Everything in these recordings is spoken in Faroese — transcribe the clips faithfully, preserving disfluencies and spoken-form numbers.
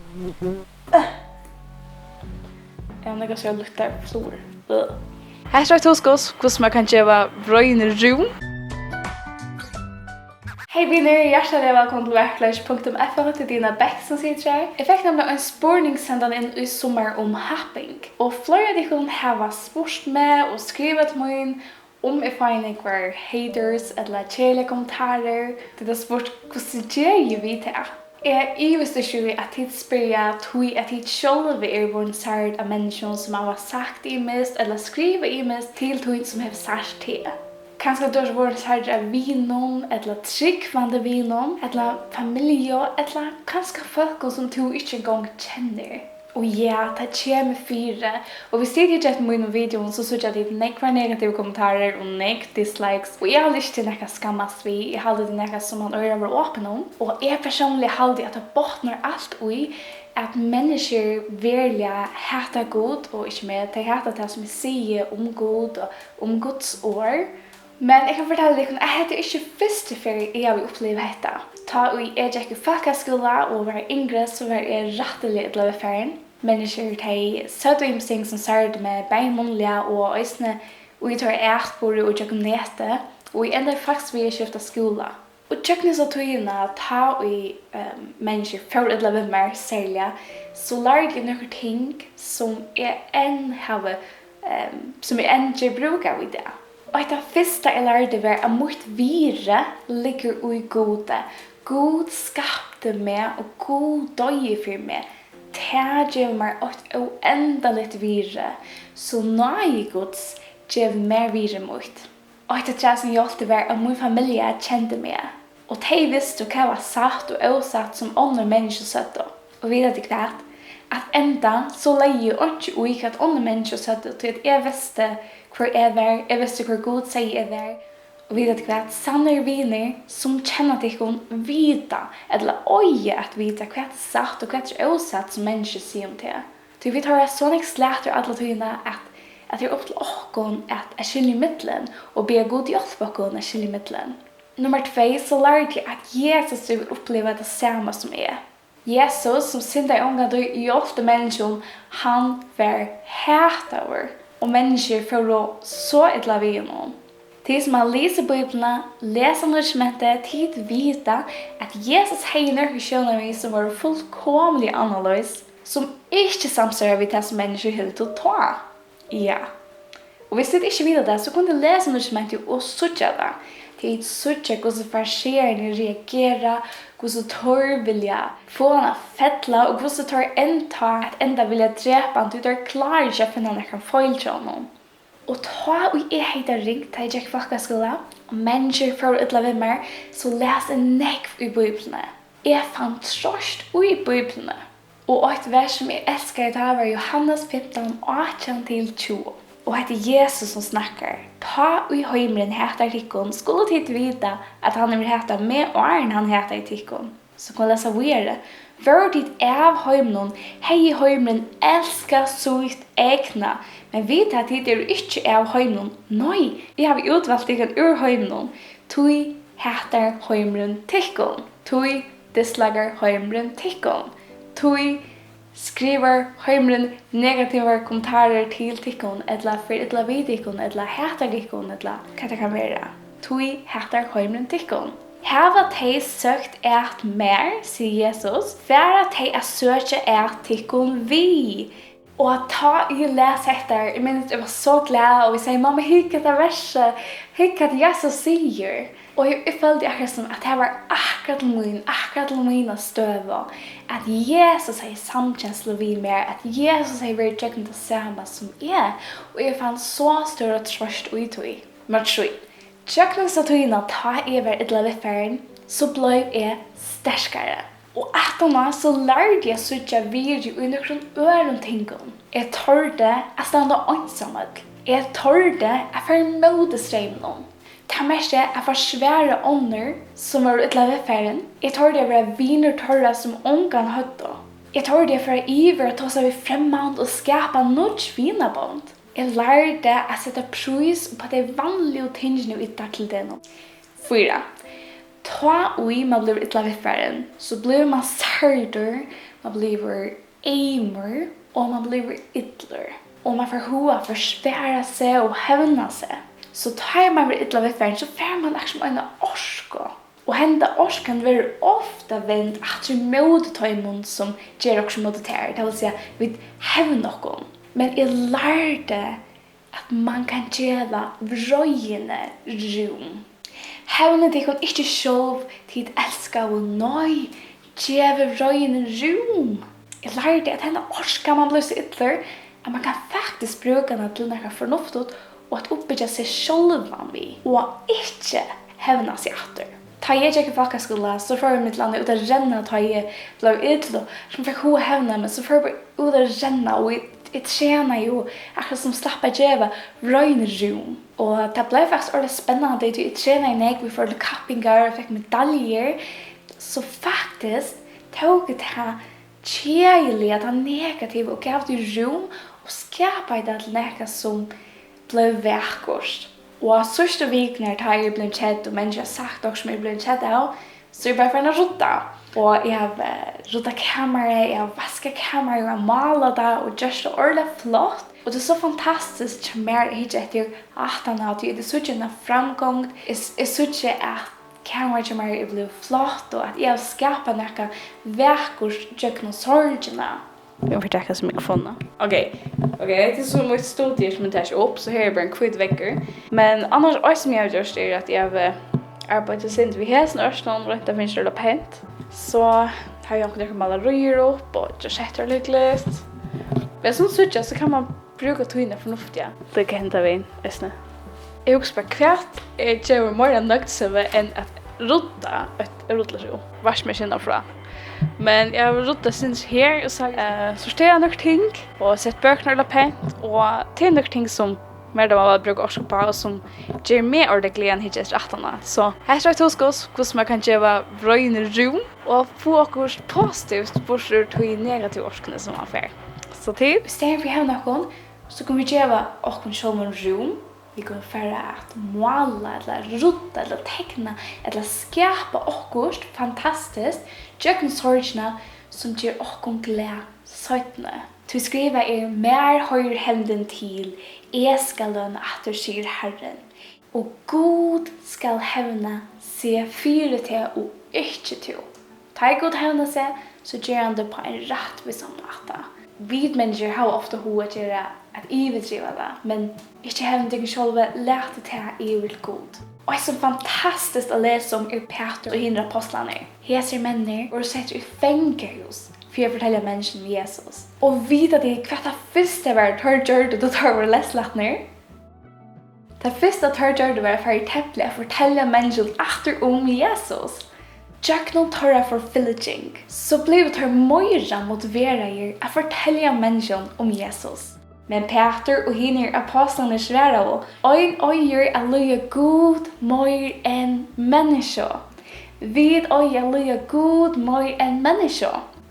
Eg havi nakað sum luktar flugur. Øh. Hetta er eitt hugskot, hvussu man kann geva breiðuni rúm. Hey vinir, hjartaliga vælkomin til Verkleiki punktum F O, til Dina Bech, sum situr her. Eg fekk nemliga ein spurning sendan inn í summar um happing, og fleiri av tykkum hava spurt meg og skrivað til mín, um eg fái nógvar haters ella keðiligar kommentarar. Tit hava spurt, hvussu geri eg við tað? Eg ivist ikki í, at tit spyrja, tí at tit sjálvi eru vorðin særd av menniskjum, sum hava sagt ymiskt ella skrivað ymiskt til tín, sum hevur sært teg. Kanska tú ert vorðin særdur av vinum, ella trúgvandi vinum, ella familju, ella kanska fólkum, sum tú ikki eingong kennir. Og ja, tað kemur fyri. Og hvis tit hyggja eftir mínum videoum, so síggja tit nógvar negativir kommentarar og nógv dislikes. Og eg haldi ikki, tað er nakað at skammast við. Eg haldi, tað er nakað, sum man eigur at vera opin um. Og eg persónliga haldi, at tað botnar alt í, at menniskjur veruliga hata Gud og ikki meg. Tey hata tað, sum eg sigi um Gud og um Guds orð. Men eg kann fortelja tykkum, at hetta er ikki fyrstu ferð, eg havi upplivað hetta. Tá ið eg gekk í fólkaskúla og var yngri, so var eg rættiliga illa viðfarin. Menniskjur, tey søgdu ymisk ting, sum særdu meg, bæði munnliga og eisini í teirra atburði og gjøgnum netið. Og eg endaði faktiskt við at skifta skúla. Og gjøgnum hesa tíðina, tá ið, ehm, menniskjur fóru illa við mær serliga, so lærdi eg nøkur ting, sum eg enn havi, ehm, sum eg enn geri brúk av í dag. Og eitt tað fyrsta, eg lærdi, var, at mítt virði liggur í Gudi. Gud skapti meg, og Gud doyði fyri meg. Tað gevur mær eitt óendaligt virði, so náði Guds gevur mær virði mítt. Og eitt afturat, sum hjálpti, var, at mín familja kendi meg, og tey vistu, hvat var satt og ósatt, sum onnur menniskju søgdu. Og vita tit hvat? At enda, so legði eg einki í, hvat onnur menniskju søgdu, tí at eg visti, hvør eg var, eg visti, hvør Gud segði, eg var. Og vita tit hvat? Sannir vinir, sum kenna tykkum, vita, ella eiga at vita, hvat er satt og hvat er ósatt, sum menniskju siga um teg. Tí vit hoyra so nógv slatur alla tíðina, at, at tað er upp til okkum at, at skilja ímillum, og biðja Gud hjálpa okkum at skilja ímillum. Nummar tvey, so lærdi eg, at Jesus hevur upplivað tað sama sum eg. Jesus, sum syndaði ongantíð, hjálpti menniskjum, hann var hataður, og menniskjur fóru so illa við honum. Tit, sum hava lisið Bíbliuna, lesa Nýggja Testamentið, tit vita, at Jesus hevði nøkur sjónarmið, sum vóru fullkomiliga annarleiðis, sum ikki samsvara við tað, sum menniskjur hildu tá. Ja. Og hvis tit ikki vita tað, so kunnu tit lesa Nýggja Testamentið og síggja tað. Tit síggja, hvussu fariseararnir reagera, hvussu teir vilja fáa hann at fella, og hvussu teir enntá at enda vilja drepa hann, tí teir klára ikki at finna nakran feil hjá honum. Og tá ið eg hevði tað ringt, tá eg gekk í fólkaskúla, og menniskjur fóru illa við mær, so las eg nógv í Bíbliuni. Eg fann troyst í Bíbliuni. Og eitt vers, sum eg elskaði tá, var Jóhannes fimtan, átjan til tjúgu. Og hetta er Jesus, sum snakkar: "Tá ið heimurin hatar tykkum, skulu tit vita, at hann hevur hatað meg, áðrenn hann hataði tykkum." So kunnu vit lesa víðari: "Vóru tit av heiminum, hevði heimurin elskað sítt egna. Men vita, at tit eru ikki av heiminum. Nei, eg havi útvalt tykkum úr heiminum. Tí hatar heimurin tykkum. Tí dislikar heimurin tykkum. Tí skrivar heimurin negativar kommentarar til tykkum, ella fer illa við tykkum, ella hatar tykkum, ella hvat tað kann vera. Tí hatar heimurin tykkum. Hava tey søkt at mær, sigur Jesus, fara tey at søkja at tykkum við." Og tá eg las hetta, eg minnist, eg var so glað, og eg segði: "Mamma, hygg hetta versið, hygg hvat Jesus sigur." Og eg, eg føldi akkurát sum, at tað var akkurát til mín, akkurát til mína støðu, at Jesus hevði samkenslu við mær, at Jesus hevði verið gjøgnum tað sama sum eg, og eg fann so stóra troyst í tí. Nummar trý. Gjøgnum hesa tíðina, tá eg var illa viðfarin, so bleiv eg sterkari. Og aftaná so lærdi eg at síggja virði í nøkrum øðrum tingum. Eg tordi at standa einsamøll. Eg tordi at fara ímóti streyminum. Tað merkti at forsvara onnur, sum vóru illa viðfarin. Eg tordi at vera vinur teirra, sum ongan høvdu. Eg tordi at fara yvir og tosa við fremmand og skapa nýggj vinabond. Eg lærdi at seta prís upp á tey vanligu tingini í dagligdegnum. Fýra. Tá ið mann blívur illa viðfarin, so blívur mann særdur, Man blívur eymur, og man blívur illur. Og man fær hug at forsvara seg og hevna seg. So tá ið man verður illa viðfarin, so fær man akkurát sum eina orku. Og henda orkan verður ofta vend aftur ímóti teimum, sum gera okkurt ímóti tær. Tað vil siga, vit hevna okkum. Men eg lærdi, at man kann geva vreiðini rúm. Hevnið tykkum ikki sjálv, tit elskaðu, nei, gevið vreiðini rúm. Eg lærdi, at henda orkan, man blívur so illur, at man kann faktiskt brúka hana til nakað fornuftigt og at uppbyggja seg sjálvan við, og ikki hevna seg aftur. Tá eg gekk í fólkaskúla, so fór eg millum annað út at renna, tá eg bleiv ill, og sum fekk hug at hevna meg, so fór eg bara út at renna, og eg, eg trænaði, og akkurát sum slapp at geva vreiðini rúm. Og tað bleiv faktiskt ordiliga spennandi, tí eg trænaði nógv, eg fór til kappingar og fekk medaljur. So faktiskt tók eg tað keðiliga, tað negativa, og gav tí rúm og skapaði tað til nakað, sum bleiv vakurt. Og á síðstu vikurnar, tá eg eri blivin kedd, og menniskju hava sagt okkurt, sum eg eri blivin kedd av, so eri eg bara farin at rudda. Og eg havi ruddað kamarið, eg havi vaskað kamarið, eg havi málað tað og gjørt tað ordiliga flott. Og tað er so fantastiskt hjá mær at hyggja eftir aftaná, tí eg síggi eina framgongd. Eg, eg síggi, at kamarið hjá mær er blivið flott, og at eg havi skapað nakað vakurt gjøgnum sorgina. Eg má taka hasa mikrofonina. Ok, ok, hetta er so mítt studio, sum eg taki upp, so her er bara ein hvít veggur. Men annars, eitt sum eg havi gjørt, er, at eg havi arbeitt eitt sindur við hesum ørslum, roynt at fingið tað pent. So havi eg onkur málaríur upp og gjørt hetta lítligt. Men sum síggjast, so kann man brúka tíðina fornuftiga. Tað kann henda vegin eisini. Eg hugsi bara, hvat er, gevur meira nøgdsemi enn at rudda eitt rulliskjul, vaskimaskina frá? Men eg havi ruddað sindur her og sagt, eh, sorterað nøkur ting og sett bøkurnar upp pent, og tað er nøkur ting, sum mær dámar væl at brúka orku uppá, og sum ger meg ordiliga glaðan at hyggja eftir aftaná. So hetta er eitt hugskot, hvussu man kann geva vreiðini rúm og fáa okkurt positivt burtur úr tí negativu orkuni, sum man fær. So til, í staðin fyri at hevna okkum, so kunnu vit geva okkum sjálvum rúm. Vit kunnu fara at mála, ella rudda, ella tekna, ella skapa okkurt fantastiskt gjøgnum sorgina, sum ger okkum glað seinni. Tí skrivað er: Mær hoyrir hevndin til, eg skal løna aftur, sigur Harrin. Og Gud skal hevna seg fyri teg og ikki tú. Tá ið Gud hevnar seg, so ger hann tað upp á ein rættvísan máta. Vit menniskju hava ofta hug at gera, at yvirdriva tað, men ikki hevna tykkum sjálvi, latið tað yvir til Gud. Og eitt sum fantastiskt at lesa um er Pætur og hinir ápostlarnir. Hesir menninir vóru settir í fangahús fyri at fortelja menniskjum um Jesus. Og vita tit, hvat tað fyrsta var, teir gjørdu, tá teir vóru leyslatnir? Tað fyrsta, teir gjørdu, var at fara í templið at fortelja menniskjum aftur um Jesus. Gjøgnum teirra forfylging, so blivu teir meira motiveraðir at fortelja menniskjum um Jesus. Men Pætur og hinir ápostlarnir svaraðu: Ein eigur at lýða Gud meir enn menniskju. Vit eiga at lýða Gud meir enn menniskju.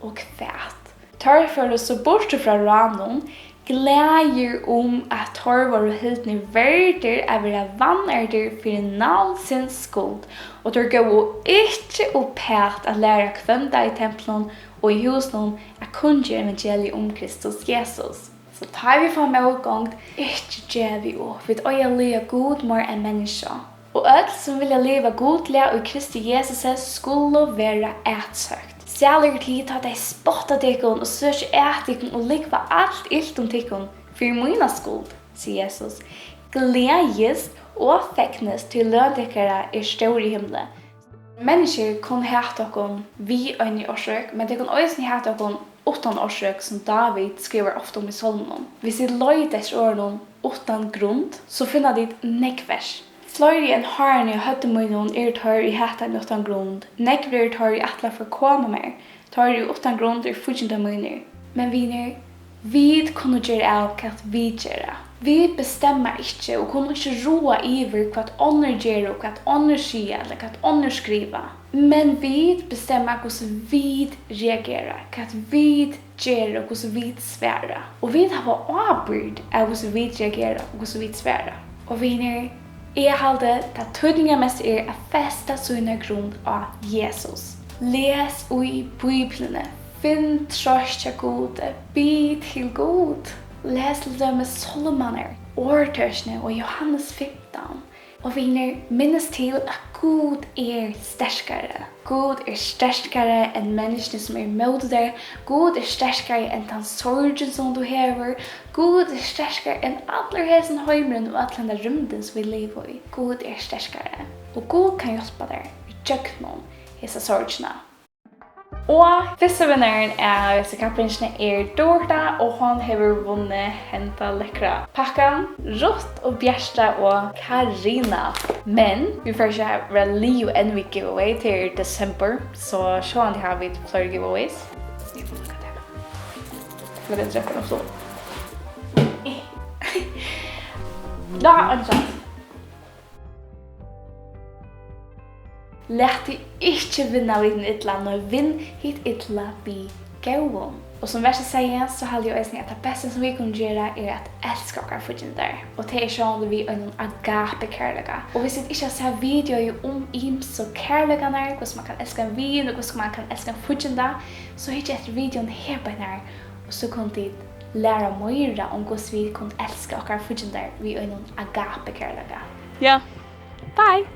Og hvat? Teir fóru so burtur frá ráðnum, glaðir um, at teir vóru hildnir verdir at vera vanærdir fyri navnsins skuld, og teir góvu ikki uppat at læra hvønn dag í templinum og í húsunum at kunngera evangeliið um Kristus Jesus. So tá vit fáa mótgongd, ikki gevið upp. Vit eiga at lýða Gud meir enn menniskju. Og øll, sum vilja liva gudliga í Kristi Jesusi, skulu vera atsøkt. Sælir eru tit, tá tey spotta tykkum og søkja at tykkum og lúgva alt ilt um tykkum fyri mína skuld, sigur Jesus. Gleðist og fegnist, tí løn tykkara er stór í himli. Menniskjur kunnu hata okkum við eini orsøk, men tey kunnu eisini hata okkum uttan orsøk, sum Dávid skrivar ofta um í Sálmunum. Hvis vit leita eftir orðunum uttan grund, so finna tit nógv vers. Fleiri enn hárini á høvdi mínum eru teir, ið hata meg uttan grund. Nógvir eru teir, ið ætla at forkoma mær. Teir, ið uttan grund eru fíggindar mínir. Men vinir, vit kunnu gera av, hvat vit gera. Vit bestemma ikki og kunnu ikki ráða yvir, hvat onnur gera og hvat onnur siga ella hvat onnur skriva. Men vit bestemma, hvussu vit reagera, hvat vit gera og hvussu vit svara. Og vit hava ábyrgd av, hvussu vit reagera og hvussu vit svara. Og vinir, eg haldi, tað týdningarmesta er at festa sína grund á Jesus. Les í Bíbliuni, Finn troyst hjá Gudi, bið til Gud. Les til dømis Sálmarnar, Orðtøkini og Jóhannes fimtan. Og vinir, minnist til, at Gud er sterkari. Gud er sterkari enn menniskjuni, sum er ímóti tær. Gud er sterkari enn tann sorgin, sum tú hevur. Gud er sterkari enn allur hesin heimurin og øll henda rúmdin, sum vit liva í. Gud er sterkari. Og Gud kann hjálpa tær ígjøgnum hesa sorgina. Og fyrsti vinnarin av hesi kappingini er Dortha, og hon hevur vunnið henda lekkra pakkan. Ruth og Bjarta og Karina. Men vit fara ikki at vera liðug enn við giveaway, tað er desembur, so sjálvandi hava vit fleiri giveaways. Eg má taka tað. Lat meg drekka nokk so. Ná, ein chance. Lat teg ikki vinna við hinum illa, nei, vinn hitt illa við góðum. Og sum Versa segði, so haldi eg eisini, at tað besta, sum vit kunnu gera, er at elska okkara fíggindar. Og tað er sjálvandi við einum agape-kærleika. Og viss tit ikki hava sæð videoið um ymsu kærleikarnar, hvussu mann kann elska ein vin og hvussu mann kann elska ein fígginda, so hyggj eftir videoini her beint har, og so kunnu tit læra meira um, hvussu vit kunnu elska okkara fíggindar við einum agape-kærleika. Ja. Bye!